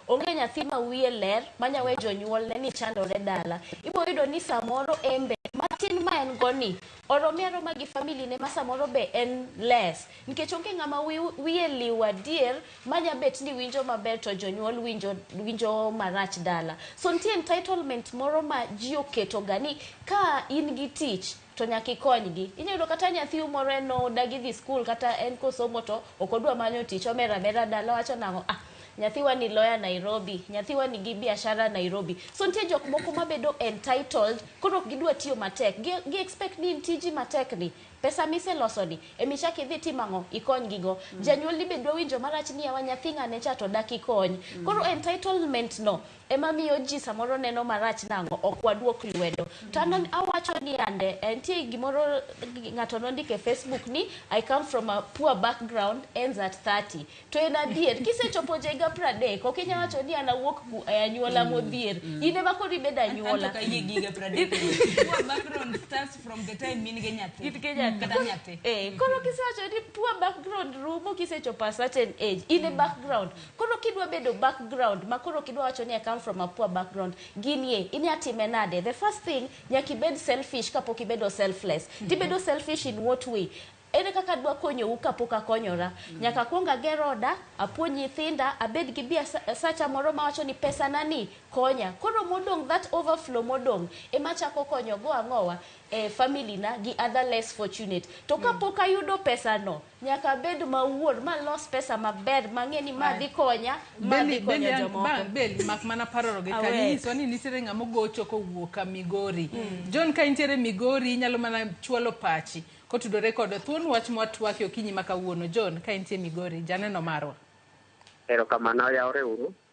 Onge nyathi ma wiye ler manya we jonyuolne ni chandore dala. Ibo yudo ni samoro embe matin ma en go ni orome aroma gi family ne ma samoro be en less. Nikech onge ng'ama wiye liw adier manya bet ni winjo maber to jonyuol winjo, winjo marach dala. So nitie entitlement moro ma ji oketo ga ni ka in gi tich to nyaka ikonygi. Inyalo yudo kata nyathiu moro en odagi dhi skul kata en kosomo to ok odwa manyo tich, omer amera dala, owacho nang'o, ah, nyathiwa ni lawyer Nairobi, nyathiwa nigi biashara Nairobi. So nitie jok moko mabedo entitled, koro ok gidwa tiyo matek. Gi expect ni in tiji matek ni, pesa miseloso ni, emichak idhi tim ang'o, ikony gigo. Janyuol ni be dwa winjo marach ni yawa nyathi ng'ane cha to dak ikony. Koro entitlement no ema miyo ji samoro neno marach nang'o, ok waduok lwedo. To an awacho ni ande, nitie gimoro ng'ato nondiko e Facebook ni "I come from a poor background ends at 30." To en adier, kisechopo ja higa 30, ok inyal wacho ni an awuok e anyuola modhier. In ema koro ibedo anyuola. Anto ka yie gi higa 30. Poor background starts from the time min gi nyathi. In gi nyathi. Kata nyathi. Koro kisewacho ni poor background rumo kisechopo a certain age, in e background. Koro kidwa bedo background, ma koro kidwa wacho ni "I come from a poor background", ginie, inya time nade? The first thing, nyaka ibed selfish kapok ibedo selfless. Tibedo selfish in what way? Ere kaka adwa konyou kapok akonyora? Nyaka akwong ager oda, apuonj nyithinda, abed gi biasacha moro mawacho ni pesa na ni konya. Koro modong', that overflow modong', ema achako konyo go ang'owa e family na gi other less fortunate. To kapok ayudo pesa no, nyaka abed mawuor malos pesa maber mang'e ni ma dhi konya, ma dhi konyo jomoko. Beli mak mana paroro gi kanyo. Awek. Inyiso ni nitiere ng'ama ogocho kowuok ka Migori. John, ka intiere Migori, inyalo mana chwalo pachi kotudore kod thuon wach mwatwake okinyi ma kawuono. John, ka intie Migori, janeno marwa. Erokamano, yawre uru.